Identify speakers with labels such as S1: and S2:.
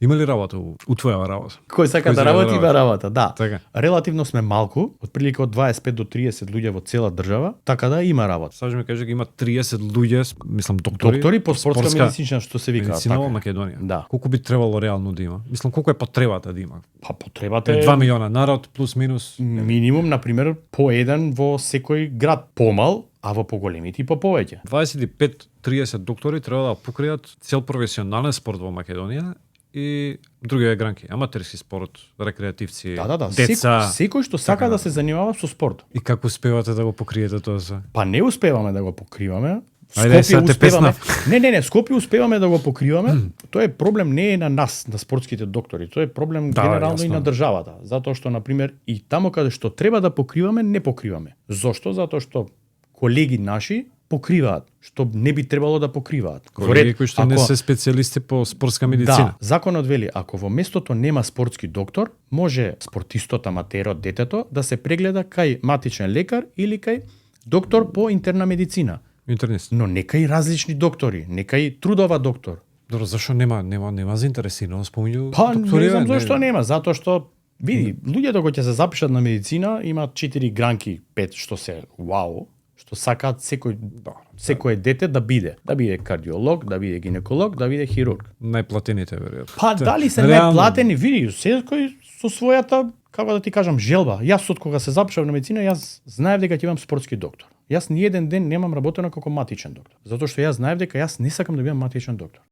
S1: Има ли работа у твоја работа?
S2: Кој сака да работи, има работа, да.
S1: Така.
S2: Релативно сме малку, отприлика од 25 до 30 луѓе во цела држава, така да има работа.
S1: Саш ми каже дека има 30 луѓе, мислам доктори
S2: По спортска медицина, што се вика.
S1: медицина во Македонија.
S2: Да.
S1: Колку би требало реално да има? Мислам колку е потребата да има?
S2: Па потребата е
S1: 2 милиона народ плюс минус.
S2: минимум, на пример, по еден во секој град, помал, а во поголемите и по повеќе.
S1: 25-30 доктори треба да покријат цел професионален спорт во Македонија и други гранки, аматерски спорт, рекреативци,
S2: Да.
S1: деца.
S2: Секој што сака да се занимава со спорт.
S1: И како успевате да го покриете тоа се?
S2: Па не успеваме да го покриваме.
S1: Ајде, сега те
S2: успеваме. Не, Скопје успеваме да го покриваме. Тоа е проблем не е на нас, на спортските доктори. Тоа е проблем
S1: Да,
S2: генерално
S1: јасно.
S2: и на државата, затоа што на пример и таму каде што треба да покриваме, не покриваме. Зошто? Затоа што колеги наши покриваат, што не би требало да покриваат.
S1: Колеги кои што не се специјалисти по спортска медицина.
S2: Да, законот вели, ако во местото нема спортски доктор, може спортистот, аматерот, детето да се прегледа кај матичен лекар или кај доктор по интерна медицина.
S1: Интернист.
S2: Но нека и различни доктори, нека и трудова доктор.
S1: Добро, зашо нема заинтересирано спомнувању
S2: Па
S1: доктори?
S2: не знам зашто нема, затоа што види, луѓето кои ќе се запишат на медицина имаат 4 гранки, 5 што се вау, што сакаат секој дете да биде кардиолог, да биде гинеколог, да биде хирург.
S1: Најплатените веројатно.
S2: Па дали се
S1: Реално.
S2: најплатени, види, секој со својата, како да ти кажам, желба. Јас од кога се запишав на медицина, јас знаев дека ќе имам спортски доктор. Јас ни еден ден немам работено како матичен доктор, затоа што јас знаев дека јас не сакам да бидам матичен доктор.